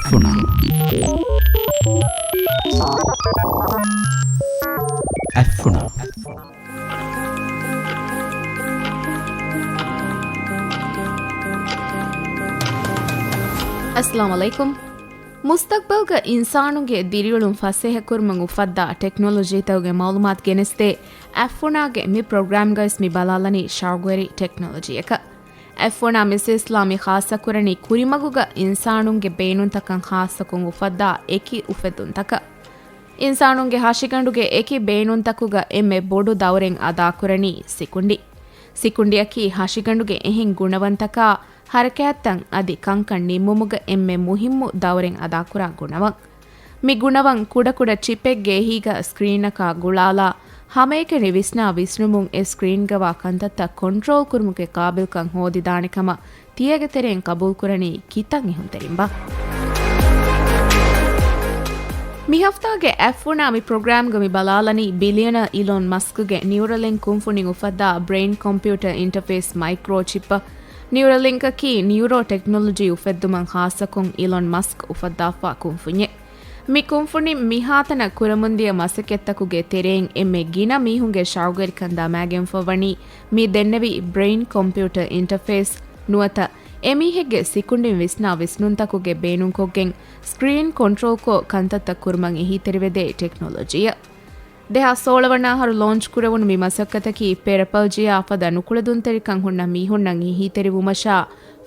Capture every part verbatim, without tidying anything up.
އަތްފުނާ. އަތްފުނާ. އައްސަލާމު ޢަލައިކުމް. މުސްތަޤްބަލްގަ އިންސާނުންގެ ދިރިއުޅުން ފަސޭހަކުރުމަށް އުފައްދާ ޓެކްނޮލޮޖީތަކުގެ މަޢުލޫމާތު ގެނެސްދޭ އަތްފުނާގެ މި ޕްރޮގްރާމްގައިސް މި ބަލާލަނީ ޝައުގުވެރި ޓެކްނޮލޮޖީއަކަށް. އަތްފުނާ މި ސިލްސިލާ މި ޚާއްޞަކުރަނީ ކުރިމަގުގަ އިންސާނުންގެ ބޭނުންތަކަށް ޚާއްޞަކޮށް އުފައްދާ އެކި އުފެއްދުންތަކަށް. އިންސާނުންގެ ހަށިގަނޑުގެ އެކި ބޭނުންތަކުގަ އެންމެ ބޮޑު ދައުރެއް އަދާކުރަނީ ސިކުނޑި. ސިކުނޑިއަކީ ހަށިގަނޑުގެ އެހެން ގުނަވަންތަކާ، ހަރަކާތްތައް އަދި ކަންކަން ނިންމުމުގަ އެންމެ މުހިއްމު ދައުރެއް އަދާކުރާ ގުނަވަން. މި ގުނަވަން ކުޑަކުޑަ ޗިޕެއްގެ އެހީގަ ސްކްރީނަކާ ގުޅާލާ، ހަމައެކަނި ވިސްނާ ވިސްނުމުން އެ ސްކްރީންގަވާ ކަންތައްތައް ކޮންޓްރޯލް ކުރުމުގެ ޤާބިލްކަން ހޯދިދާނެ ކަމަށް ތިޔަގެ ތެރެއިން ޤަބޫލުކުރަނީ ކިތައް އިހުންތެރިންބާ؟ މި ހަފްތާގެ އަތްފުނާ މި ޕްރޮގްރާމްގަ މި ބަލާލަނީ ބިލިއަނަ އިލޮން މަސްކްގެ ނިއުރަލިންކް ކުންފުނިން އުފައްދާ ބްރެއިން ކޮމްޕިއުޓަރ އިންޓަރފޭސް މައިކްރޯޗިޕް. ނިއުރަލިންކަކީ ނިއުރޯ ޓެކްނޮލޮޖީ އުފެއްދުމަށް ޚާއްޞަކޮށް އިލޮން މަސްކް އުފައްދާފާ ކުންފުންޏެއް. މި ކުންފުނިން މިހާތަނަށް ކުރަމުންދިޔަ މަސައްކަތްތަކުގެ ތެރެއިން އެންމެ ގިނަ މީހުންގެ ޝައުގުވެރިކަން ދަމާގެންފަވަނީ މި ދެންނެވި ބްރެއިން ކޮމްޕިއުޓަރ އިންޓަރފޭސް ނުވަތަ އެމީހެއްގެ ސިކުނޑިން ވިސްނާ ވިސްނުންތަކުގެ ބޭނުންކޮށްގެން ސްކްރީން ކޮންޓްރޯލްކޮށް ކަންތައްތައް ކުރުމަށް އެހީތެރިވެދޭ ޓެކްނޮލޮޖީއަށް. ދެހާސް ސޯޅަ ވަނަ އަހަރު ލޯންޗް ކުރެވުނު މި މަސައްކަތަކީ ޕެރަ ޕައުޖީއާ ފަދަ ނުކުޅެދުންތެރިކަން ހުންނަ މީހުންނަށް އެހީތެރިވުމަށާ،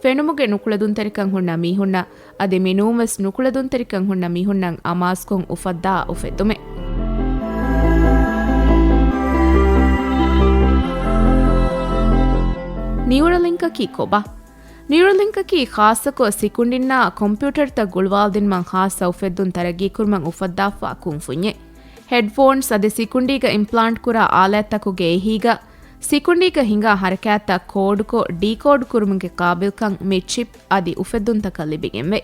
ފެނުމުގެ ނުކުޅެދުންތެރިކަން ހުންނަ މީހުންނަށް އަދި މިނޫންވެސް ނުކުޅެދުންތެރިކަން ހުންނަ މީހުންނަށް އަމާޒުކޮށް އުފައްދާ އުފެއްދުމެއް. ނިއުރަލިންކަކީ ކޮބާ؟ ނިއުރަލިންކަކީ ޚާއްޞަކޮށް ސިކުނޑިންނާ ކޮމްޕިއުޓަރުތައް ގުޅުވާލަދިނުމަށް ޚާއްޞަ އުފެއްދުން ތަރައްގީކުރުމަށް އުފައްދާފާ ކުންފުންޏެއް. ހެޑްފޯންސް އަދި ސިކުނޑީގަ އިމްޕްލާންޓް ކުރާ އާލާތްތަކުގެ އެހީގަ ސިކުނޑީގަ ހިނގާ ހަރަކާތްތައް ކޯޑުކޮށް ޑީކޯޑް ކުރުމުގެ ޤާބިލްކަން މި ޗިޕް އަދި އުފެއްދުންތަކަށް ލިބިގެންވޭ.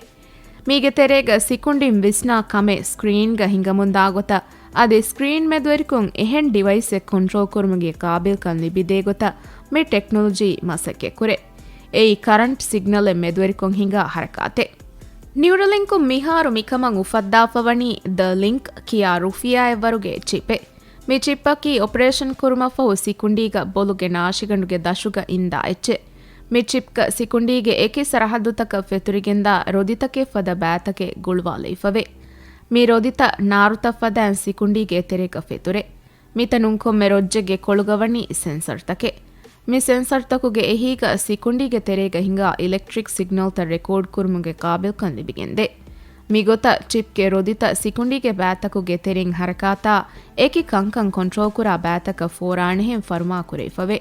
މީގެ ތެރޭގަ ސިކުނޑިން ވިސްނާ ކަމެއް ސްކްރީންގަ ހިނގަމުންދާ ގޮތަށް އަދި ސްކްރީން މެދުވެރިކޮށް އެހެން ޑިވައިސްއެއް ކޮންޓްރޯލް ކުރުމުގެ ޤާބިލްކަން ލިބިދޭ ގޮތަށް މި ޓެކްނޮލޮޖީ މަސައްކަތްކުރޭ. އެއީ ކަރަންޓް ސިގްނަލެއް މެދުވެރިކޮށް ހިނގާ ހަރަކާތެއް. ނިއުރަލިންކު މިހާރު މިކަމަށް އުފައްދާފަވަނީ ދަ ލިންކް ކިޔާ ރުފިޔާއެއްވަރުގެ ޗިޕެއް. މި ޗިޕްއަކީ އޮޕަރޭޝަން ކުރުމަށްފަހު ސިކުނޑީގަ ބޮލުގެ ނާށިގަނޑުގެ ދަށުގަ އިންދާ އެއްޗެއް. މި ޗިޕްގަ ސިކުނޑީގެ އެކި ސަރަހައްދުތަކަށް ފެތުރިގެންދާ ރޮދިތަކެއް ފަދަ ބައިތަކެއް ގުޅުވާލައިފަވޭ. މި ރޮދިތައް ނާރުތައް ފަދައިން ސިކުނޑީގެ އެތެރޭގަ ފެތުރޭ. މިތަނުން ކޮންމެ ރޮއްޖެއްގެ ކޮޅުގަ ވަނީ ސެންސަރުތަކެއް. މި ސެންސަރުތަކުގެ އެހީގަ ސިކުނޑީގެ ތެރޭގަ ހިނގާ އިލެކްޓްރިކް ސިގްނަލްތައް ރެކޯޑް ކުރުމުގެ ޤާބިލްކަން ލިބިގެންދޭ. މިގޮތަށް ޗިޕްގެ ރޮދިތައް ސިކުނޑީގެ ބައިތަކުގެ ތެރެއިން ހަރަކާތާ އެކި ކަންކަން ކޮންޓްރޯލްކުރާ ބައިތަކަށް ފޯރާނެހެން ފަރުމާކުރެވިފަވޭ.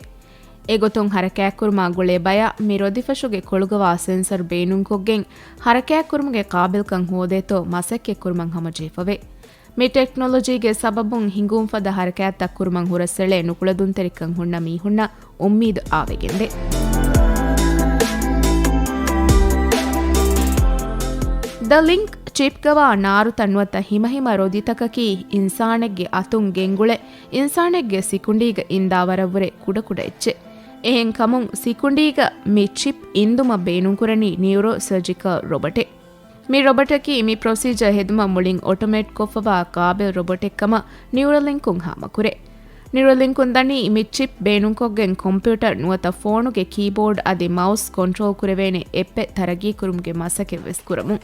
އެގޮތުން ހަރަކާތްކުރުމާ ގުޅޭ ބަޔަށް މި ރޮދިފަށުގެ ކޮޅުގަވާ ސެންސަރު ބޭނުންކޮށްގެން ހަރަކާތްކުރުމުގެ ޤާބިލްކަން ހޯދޭތޯ މަސައްކަތްކުރުމަށް ހަމަޖެހިފަވޭ. މި ޓެކްނޮލޮޖީގެ ސަބަބުން ހިނގުންފަދަ ހަރަކާތްތައް ކުރުމަށް ހުރަސްއެޅޭ ނުކުޅެދުންތެރިކަން ހުންނަ މީހުންނަށް އުއްމީދު އާވެގެންދޭ. ދަ ލިންކް ޗިޕްގަވާ ނާރުތައް ނުވަތަ ހިމަހިމަ ރޮދިތަކަކީ އިންސާނެއްގެ އަތުން ގެންގުޅެ، އިންސާނެއްގެ ސިކުނޑީގަ އިންދާވަރަށްވުރެ ކުޑަކުޑަ އެއްޗެއް. އެހެންކަމުން ސިކުނޑީގަ މި ޗިޕް އިންދުމަށް ބޭނުންކުރަނީ ނިއުރޯ ސަރޖިކަލް ރޮބޮޓެއް. މި ރޮބޮޓަކީ މި ޕްރޮސީޖަރ ހެދުމަށް މުޅިން އޮޓޮމޭޓްކޮށްފަވާ ޤާބިލް ރޮބޮޓެއްކަމަށް ނިއުރަލިންކުން ހާމަކުރޭ. ނިއުރަލިންކުން ދަނީ މި ޗިޕް ބޭނުންކޮށްގެން ކޮމްޕިއުޓަރ ނުވަތަ ފޯނުގެ ކީބޯޑް އަދި މައުސް ކޮންޓްރޯލް ކުރެވޭނެ އެޕެއް ތަރައްގީކުރުމުގެ މަސައްކަތްވެސް ކުރަމުން.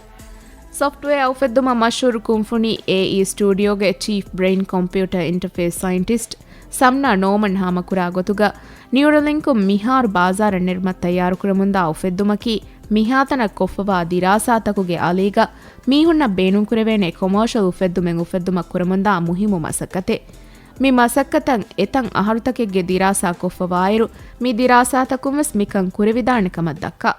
ސޮފްޓްވެއާ އުފެއްދުމަށް މަޝްހޫރު ކުންފުނި އޭއީ ސްޓޫޑިއޯގެ ޗީފް ބްރެއިން ކޮމްޕިއުޓަރ އިންޓަރފޭސް ސައިންޓިސްޓް ސަމްނާ ނޯމަން ހާމަކުރާ ގޮތުގަ، ނިއުރަލިންކުން މިހާރު ބާޒާރަށް ނެރުމަށް ތައްޔާރުކުރަމުންދާ އުފެއްދުމަކީ، މިހާތަނަށް ކޮށްފަވާ ދިރާސާތަކުގެ އަލީގަ މީހުންނަށް ބޭނުންކުރެވޭނެ ކޮމާޝަލް އުފެއްދުމެއް އުފެއްދުމަށް ކުރަމުންދާ މުހިއްމު މަސައްކަތެއް. މި މަސައްކަތަށް އެތައް އަހަރުތަކެއްގެ ދިރާސާ ކޮށްފަވާއިރު، މި ދިރާސާތަކުންވެސް މިކަން ކުރެވިދާނެ ކަމަށް ދައްކާ.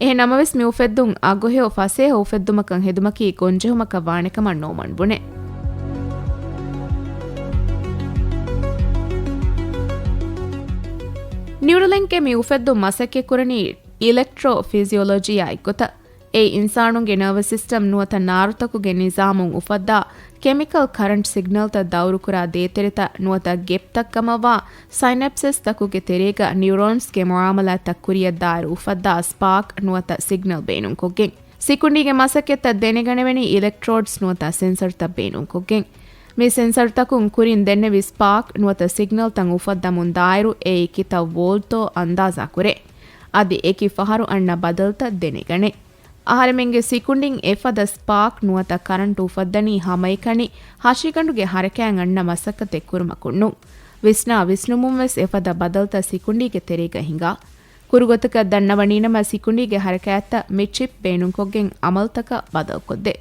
އެހެން ނަމަވެސް، މި އުފެއްދުން އަގުހެޔޮ ފަސޭހަ އުފެއްދުމަކަށް ހެދުމަކީ ގޮންޖެހުމަކަށް ވާނެކަމަށް ނޯމަން ބުނޭ. ނިއުރަލިންކްގެ މި އުފެއްދުން މަސައްކަތްކުރަނީ އިލެކްޓްރޯ ފިޒިއޮލޮޖީއާ އެއްގޮތަށް. އެ އިންސާނުންގެ ނަރވަސް ސިސްޓަމް ނުވަތަ ނާރުތަކުގެ ނިޒާމުން އުފައްދާ ކެމިކަލް ކަރަންޓް ސިގްނަލްތައް ދައުރުކުރާ ދޭތެރެތައް ނުވަތަ ގެޕްތައް ކަމަށްވާ ސައިނެޕްސިސްތަކުގެ ތެރޭގަ ނިއުރޯންސްގެ މުއާމަލާތްތައް ކުރިއަށްދާއިރު އުފައްދާ ސްޕާކް ނުވަތަ ސިގްނަލް ބޭނުންކޮށްގެން. ސިކުނޑީގެ މަސައްކަތްތައް ދެނެގަނެވެނީ އިލެކްޓްރޯޑްސް ނުވަތަ ސެންސަރތައް ބޭނުންކޮށްގެން. މި ސެންސަރތަކުން ކުރިން ދެންނެވި ސްޕާކް ނުވަތަ ސިގްނަލްތައް އުފައްދަމުން ދާއިރު އެއީ ކިތައް ވޯލްޓޯ އަންދާޒާ ކުރޭ. އަދި އެކި ފަހަރު އަންނަ ބަދަލުތައް ދެނެގަނޭ. އަހަރެމެންގެ ސިކުނޑިން އެފަދަ ސްޕާކް ނުވަތަ ކަރަންޓު އުފައްދަނީ ހަމައެކަނި ހަށިގަނޑުގެ ހަރަކާތް އަންނަ މަސައްކަތެއް ކުރުމަކުން ނޫން. ވިސްނާ ވިސްނުމުން ވެސް އެފަދަ ބަދަލުތައް ސިކުނޑީގެ ތެރޭގަ ހިނގާ. ކުރުގޮތަކަށް ދަންނަވަނީނަމަ ސިކުނޑީގެ ހަރަކާތްތައް މި ޗިޕް ބޭނުންކޮށްގެން އަމަލުތަކަށް ބަދަލުކޮށްދޭ.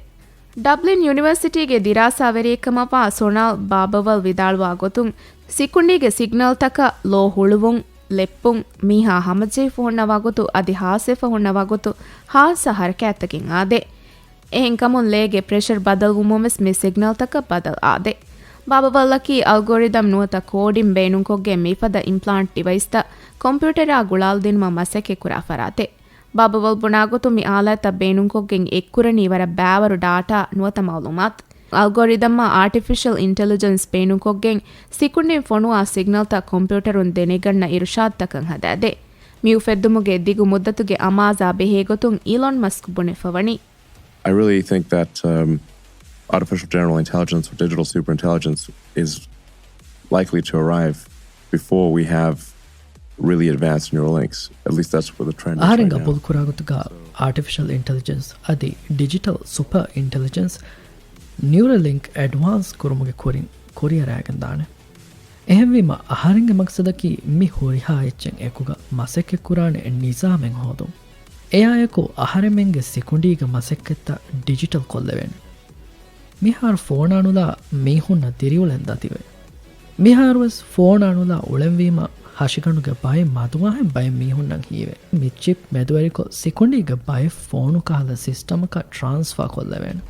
ޑަބްލިން ޔުނިވަރސިޓީގެ ދިރާސާވެރިއެއްކަމަށްވާ ސޮނާލް ބާބަވަލް ވިދާޅުވާ ގޮތުން، ސިކުނޑީގެ ސިގްނަލްތަކަށް ލޯ ހުޅުވުން، ލެއްޕުން، މީހާ ހަމަޖެހިފަ ހުންނަ ވަގުތު އަދި ހާސްވެފަ ހުންނަ ވަގުތު ހާއްސަ ހަރަކާތްތަކެއް އާދޭ. އެހެންކަމުން ލޭގެ ޕްރެޝަރް ބަދަލުވުމުން ވެސް މި ސިގްނަލްތަކަށް ބަދަލު އާދޭ. ބާބަވަލްއަކީ އަލްގޯރިދަމް ނުވަތަ ކޯޑިން ބޭނުންކޮށްގެން މިފަދަ އިމްޕްލާންޓް ޑިވައިސްތައް ކޮމްޕިއުޓަރާ ގުޅާލަދިނުމަށް މަސައްކަތްކުރާ ފަރާތެއް. ބާބަވަލް ބުނާގޮތުން މި އާލާތްތައް ބޭނުންކޮށްގެން އެއްކުރަނީ ވަރަށް ބައިވަރު ޑާޓާ ނުވަތަ މައުލޫމާތު. އަލްގޯރިދަމްއާ އާޓިފިޝަލް އިންޓެލިޖެންސް ބޭނުންކޮށްގެން ސިކުނޑިން ފޮނުވާ ސިގްނަލްތައް ކޮމްޕިއުޓަރުން ދެނެގަންނަ އިރުޝާދުތަކަށް ހަދާދޭ. މި އުފެއްދުމުގެ ދިގު މުއްދަތުގެ އަމާޒާ ބެހޭގޮތުން އީލޮން މަސްކް ބުނެފަވަނީ. I really think that, um, artificial general intelligence or digital superintelligence is likely to arrive before we have really advanced neural links. At least that's what the trend is right now. އަހަރެން ގަބޫލުކުރާ ގޮތުގަ އާޓިފިޝަލް އިންޓެލިޖެންސް އަދި ޑިޖިޓަލް ސުޕަ އިންޓެލިޖެންސް ނިއުރަލިންކް އެޑްވާންސް ކުރުމުގެ ކުރިން ކުރިއަރައިގެންދާނެ. އެހެންވީމަ، އަހަރެންގެ މަގްސަދަކީ މި ހުރިހާ އެއްޗެއް އެކުގަ މަސައްކަތްކުރާނެ ނިޒާމެއް ހޯދުން. އެއާއެކު، އަހަރެމެންގެ ސިކުނޑީގެ މަސައްކަތްތައް ޑިޖިޓަލް ކޮށްލެވޭނެ. މިހާރު ފޯނާނުލާ މީހުންނަށް ދިރިއުޅެން ދަތިވޭ. މިހާރުވެސް ފޯނާނުލާ އުޅެންވީމަ، ހަށިގަނޑުގެ ބައެއް މަދުވާހެން ބައެއް މީހުންނަށް ހީވޭ. މި ޗިޕް މެދުވެރިކޮށް، ސިކުނޑީގެ ބައެއް ފޯނު ކަހަލަ ސިސްޓަމަކަށް ޓްރާންސްފާ ކޮށްލެވޭނެ.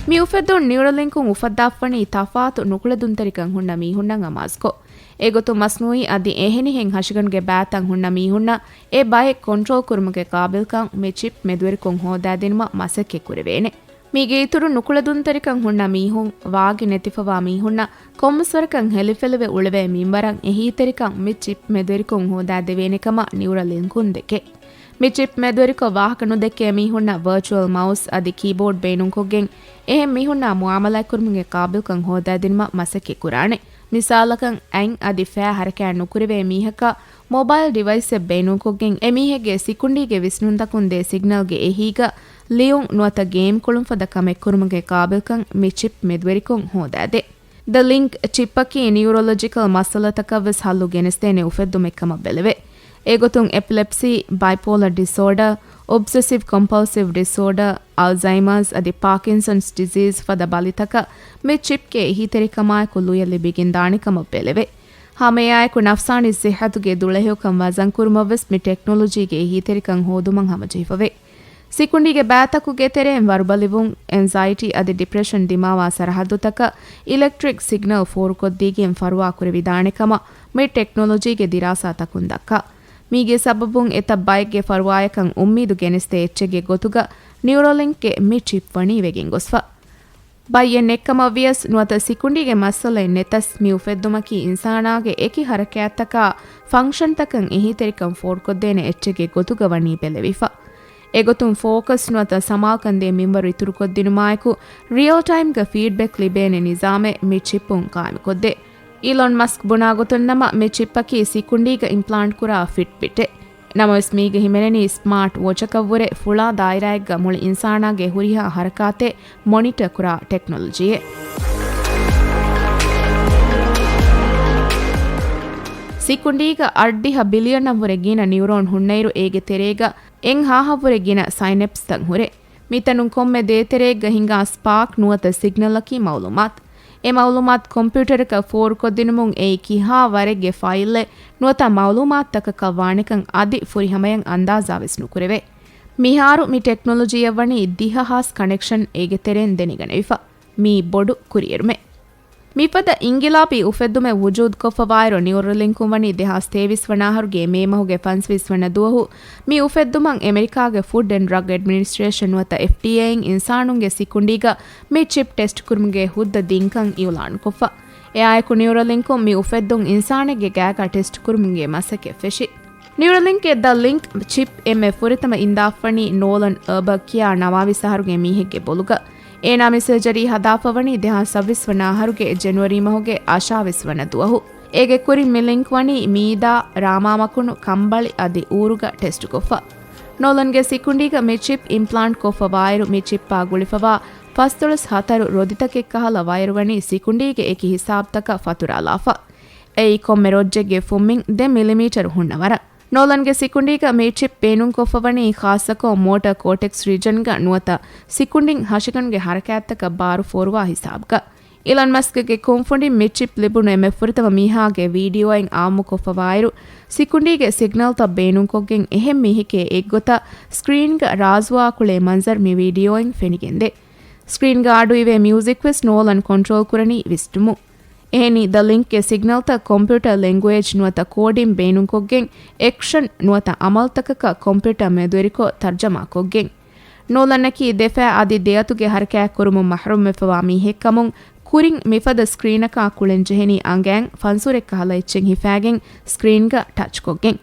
މި އުފެއްދުން ނިއުރަލިންކުން އުފައްދާފަނީ ތަފާތު ނުކުޅެދުންތެރިކަން ހުންނަ މީހުންނަށް އަމާޒުކޮށް. އެގޮތުން މަސްނޫއީ އަދި އެހެނިހެން ހަށިގަނޑުގެ ބައިތައް ހުންނަ މީހުންނަށް އެ ބައެއް ކޮންޓްރޯލް ކުރުމުގެ ޤާބިލްކަން މި ޗިޕް މެދުވެރިކޮށް ހޯދާދިނުމަށް މަސައްކަތް ކުރެވޭނެ. މީގެ އިތުރު ނުކުޅެދުންތެރިކަން ހުންނަ މީހުން، ވާގި ނެތިފަވާ މީހުންނަށް ކޮންމެސްވަރަކަށް ހެލިފެލިވެ އުޅެވޭ މިންވަރަށް އެހީތެރިކަން މި ޗިޕް މެދުވެރިކޮށް ހޯދާދެވޭނެ ކަމަށް ނިއުރަލިންކުން ދެކޭ. މި ޗިޕް މެދުވެރިކޮށް ވާހަކަ ނުދެއްކޭ މީހުންނަށް ވަރޗުއަލް މައުސް އަދި ކީބޯޑް ބޭނުންކޮށްގެން އެހެން މީހުންނާ މުއާމަލާތްކުރުމުގެ ޤާބިލްކަން ހޯދާދިނުމަށް މަސައްކަތް ކުރާނެ. މިސާލަކަށް، އަތް އަދި ފައި ހަރަކާތް ނުކުރެވޭ މީހަކަށް މޮބައިލް ޑިވައިސްއެއް ބޭނުންކޮށްގެން އެމީހެއްގެ ސިކުނޑީގެ ވިސްނުންތަކުން ދޭ ސިގްނަލްގެ އެހީގަ ލިޔުން ނުވަތަ ގޭމް ކުޅުންފަދަ ކަމެއް ކުރުމުގެ ޤާބިލްކަން މި ޗިޕް މެދުވެރިކޮށް ހޯދާދޭ. ދަ ލިންކް ޗިޕަކީ ނިއުރޮލޮޖިކަލް މައްސަލަތަކަށްވެސް ހައްލު ގެނެސްދޭނެ އުފެއްދުމެއްކަމަށް ބެލެވޭ. އެގޮތުން އެޕިލެޕްސީ، ބައިޕޯލަ ޑިސޯޑަ، އޮބްސެސިވް ކޮމްޕަލްސިވް ޑިސޯޑަ، އަލްޒައިމާސް އަދި ޕާކިންސަންސް ޑިޒީޒް ފަދަ ބަލިތަކަށް މި ޗިޕްގެ އެހީތެރިކަމާއެކު ލުޔެއް ލިބިގެންދާނެ ކަމަށް ބެލެވޭ. ހަމައެއާއެކު ނަފްސާނީ ސިއްހަތުގެ ދުޅަހެޔޮކަން ވަޒަންކުރުމަށްވެސް މި ޓެކްނޮލޮޖީގެ އެހީތެރިކަން ހޯދުމަށް ހަމަޖެހިފަވޭ. ސިކުނޑީގެ ބައިތަކުގެ ތެރެއިން ވަރުބަލިވުން، އެންޒައިޓީ އަދި ޑިޕްރެޝަން ދިމާވާ ސަރަހައްދުތަކަށް އިލެކްޓްރިކް ސިގްނަލް ފޯރުކޮށްދީގެން ފަރުވާކުރެވިދާނެ ކަމަށް މި ޓެކްނޮލޮޖީގެ ދިރާސާތަކުން ދައްކާ. މީގެ ސަބަބުން އެތައް ބައެއްގެ ފަރުވާޔަކަށް އުއްމީދު ގެނެސްދޭ އެއްޗެއްގެ ގޮތުގަ ނިއުރަލިންކްގެ މި ޗިޕް ވަނީ ވެގެންގޮސްފަ. ބައްޔެއް ނެތްކަމަށް ވިޔަސް ނުވަތަ ސިކުނޑީގެ މައްސަލައެއް ނެތަސް މި އުފެއްދުމަކީ އިންސާނާގެ އެކި ހަރަކާތްތަކާ ފަންކްޝަންތަކަށް އެހީތެރިކަން ފޯރުކޮށްދޭނެ އެއްޗެއްގެ ގޮތުގަ ވަނީ ބެލެވިފަ. އެގޮތުން ފޯކަސް ނުވަތަ ސަމާލުކަންދޭ މިންވަރު އިތުރުކޮށްދިނުމާއެކު، ރިއަލް ޓައިމްގަ ފީޑްބެކް ލިބޭނެ ނިޒާމެއް މި ޗިޕުން ޤާއިމުކޮށްދޭ. އީލޮން މަސްކް ބުނާގޮތުން ނަމަ، މި ޗިޕަކީ ސިކުނޑީގަ އިމްޕްލާންޓް ކުރާ ފިޓްބިޓެއް. ނަމަވެސް މީގަ ހިމެނެނީ ސްމާޓް ވޮޗަކަށްވުރެ ފުޅާ ދާއިރާއެއްގަ މުޅި އިންސާނާގެ ހުރިހާ ހަރަކާތެއް މޮނިޓަ ކުރާ ޓެކްނޮލޮޖީއެއް. ސިކުނޑީގަ އަށްޑިހަ ބިލިއަނަށްވުރެ ގިނަ ނިއުރޯން ހުންނައިރު އޭގެ ތެރޭގަ އެއް ހާހަށްވުރެ ގިނަ ސައިނެޕްސްތައް ހުރޭ. މިތަނުން ކޮންމެ ދޭތެރެއެއްގަ ހިނގާ ސްޕާކް ނުވަތަ ސިގްނަލަކީ މައުލޫމާތު. އެ މައުލޫމާތު ކޮމްޕިއުޓަރަކަށް ފޯރުކޮށްދިނުމުން އެއީ ކިހާ ވަރެއްގެ ފައިލެއް ނުވަތަ މައުލޫމާތުތަކަކަށް ވާނެކަން އަދި ފުރިހަމަޔަށް އަންދާޒާވެސް ނުކުރެވޭ. މިހާރު މި ޓެކްނޮލޮޖީއަށް ވަނީ ދިހަ ހާސް ކަނެކްޝަން އޭގެ ތެރެއިން ދެނެގަނެވިފަ. މީ ބޮޑު ކުރިއެރުމެއް. މިފަދަ އިންގިލާބީ އުފެއްދުމެއް ވުޖޫދުކޮށްފަވާއިރު، ނިއުރަލިންކުން ވަނީ ދެހާސް ތޭވީސް ވަނަ އަހަރުގެ މޭ މަހުގެ ފަންސަވީސް ވަނަ ދުވަހު މި އުފެއްދުމަށް އެމެރިކާގެ ފުޑް އެންޑް ޑްރަގް އެޑްމިނިސްޓްރޭޝަން ނުވަތަ އެފްޑީއޭއިން އިންސާނުންގެ ސިކުނޑީގަ މި ޗިޕް ޓެސްޓްކުރުމުގެ ހުއްދަ ދިންކަން އިއުލާނުކޮށްފަ. އެއާއެކު ނިއުރަލިންކުން މި އުފެއްދުން އިންސާނެއްގެ ގާގަ ޓެސްޓްކުރުމުގެ މަސައްކަތް ފެށި. ނިއުރަލިންކް އެ ދަ ލިންކް ޗިޕް އެންމެ ފުރަތަމަ އިންދާފަނީ ނޯލަން އަލްބަކް ކިޔާ ނަވާވީސް އަހަރުގެ މީހެއްގެ ބޮލުގަ. އޭނާ މި ސަރޖަރީ ހަދާފަވަނީ ދެހާސް ސައްބީސް ވަނަ އަހަރުގެ ޖެނުއަރީ މަހުގެ އަށާވީސް ވަނަ ދުވަހު. އޭގެ ކުރިން މި ލިންކް ވަނީ މީދާ، ރާމާ މަކުނު، ކަނބަޅި އަދި އޫރުގަ ޓެސްޓުކޮށްފަ. ނޯލަންގެ ސިކުނޑީގަ މި ޗިޕް އިމްޕްލާންޓް ކޮށްފަވާއިރު، މި ޗިޕްއާ ގުޅިފަވާ ފަސްދޮޅަސް ހަތަރު ރޮދިތަކެއްކަހަލަ ވަޔަރު ވަނީ ސިކުނޑީގެ އެކި ހިސާބުތަކަށް ފަތުރާލާފަ. އެއީ ކޮންމެ ރޮއްޖެއްގެ ފުންމިން ދެ މިލިމީޓަރު ހުންނަވަރަށް. ނޯލަންގެ ސިކުނޑީގަ މި ޗިޕް ބޭނުންކޮށްފަވަނީ ޚާއްޞަކޮށް މޯޓަ ކޯޓެކްސް ރީޖަންގަ ނުވަތަ ސިކުނޑިން ހަށިގަނޑުގެ ހަރަކާތްތަކަށް ބާރު ފޯރުވާ ހިސާބުގަ. އިލަން މަސްކްގެ ކުންފުނިން މި ޗިޕް ލިބުނު އެންމެ ފުރަތަމަ މީހާގެ ވީޑިއޯއިން އާއްމުކޮށްފަވާއިރު، ސިކުނޑީގެ ސިގްނަލްތައް ބޭނުންކޮށްގެން އެހެން މީހެކޭ އެއްގޮތަށް ސްކްރީންގަ ރާޒުވާ ކުޅޭ މަންޒަރު މި ވީޑިއޯއިން ފެނިގެންދޭ. ސްކްރީންގަ އަޑުއިވޭ މިއުޒިކްވެސް ނޯލަން ކޮންޓްރޯލް ކުރަނީ ވިސްނުމުން. އެހެނީ ދަ ލިންކްގެ ސިގްނަލްތައް ކޮމްޕިއުޓަރ ލެންގުއޭޖް ނުވަތަ ކޯޑިން ބޭނުންކޮށްގެން އެކްޝަން ނުވަތަ އަމަލުތަކަކަށް ކޮމްޕިއުޓަރ މެދުވެރިކޮށް ތަރްޖަމާކޮށްގެން. ނޯލަންއަކީ ދެފައި އަދި ދެއަތުގެ ހަރަކާތް ކުރުމުން މަޙްރޫމްވެފަވާ މީހެއްކަމުން، ކުރިން މިފަދަ ސްކްރީނަކާ ކުޅެން ޖެހެނީ އަނގައިން ފަންސުރެއްކަހަލަ އެއްޗެއް ހިފާގެން ސްކްރީންގަ ޓަޗްކޮށްގެން.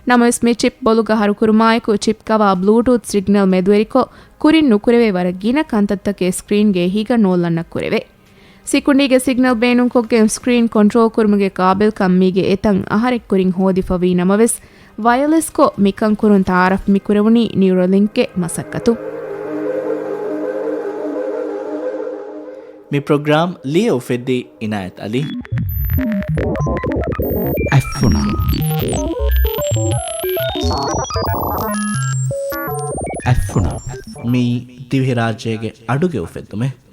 ނަމަވެސް މި ޗިޕް ބޮލުގަ ހަރުކުރުމާއެކު ޗިޕް ކަވާ ބްލޫޓޫތް ސިގްނަލް މެދުވެރިކޮށް، ކުރިން ނުކުރެވޭ ވަރަށް ގިނަ ކަންތައްތަކެއް ސްކްރީންގެ އެހީގަ ނޯލަންނަށް ކުރެވޭ. ސިކުނޑީގެ ސިގްނަލް ބޭނުންކޮށްގެން ސްކްރީން ކޮންޓްރޯލް ކުރުމުގެ ޤާބިލްކަން މީގެ އެތައް އަހަރެއް ކުރިން ހޯދިފަވީ ނަމަވެސް، ވަޔަލެސްކޮށް މިކަން ކުރުން ތައާރަފް މިކުރެވުނީ ނިއުރަލިންކްގެ މަސައްކަތުން. މި ޕްރޮގްރާމް ލިޔެ އުފެއްދީ އިނާޔަތް އަލީ. އަތްފުނާ. އަތްފުނާ. މި ދިވެހިރާއްޖޭގެ އަޑުގެ އުފެއްދުމެއް.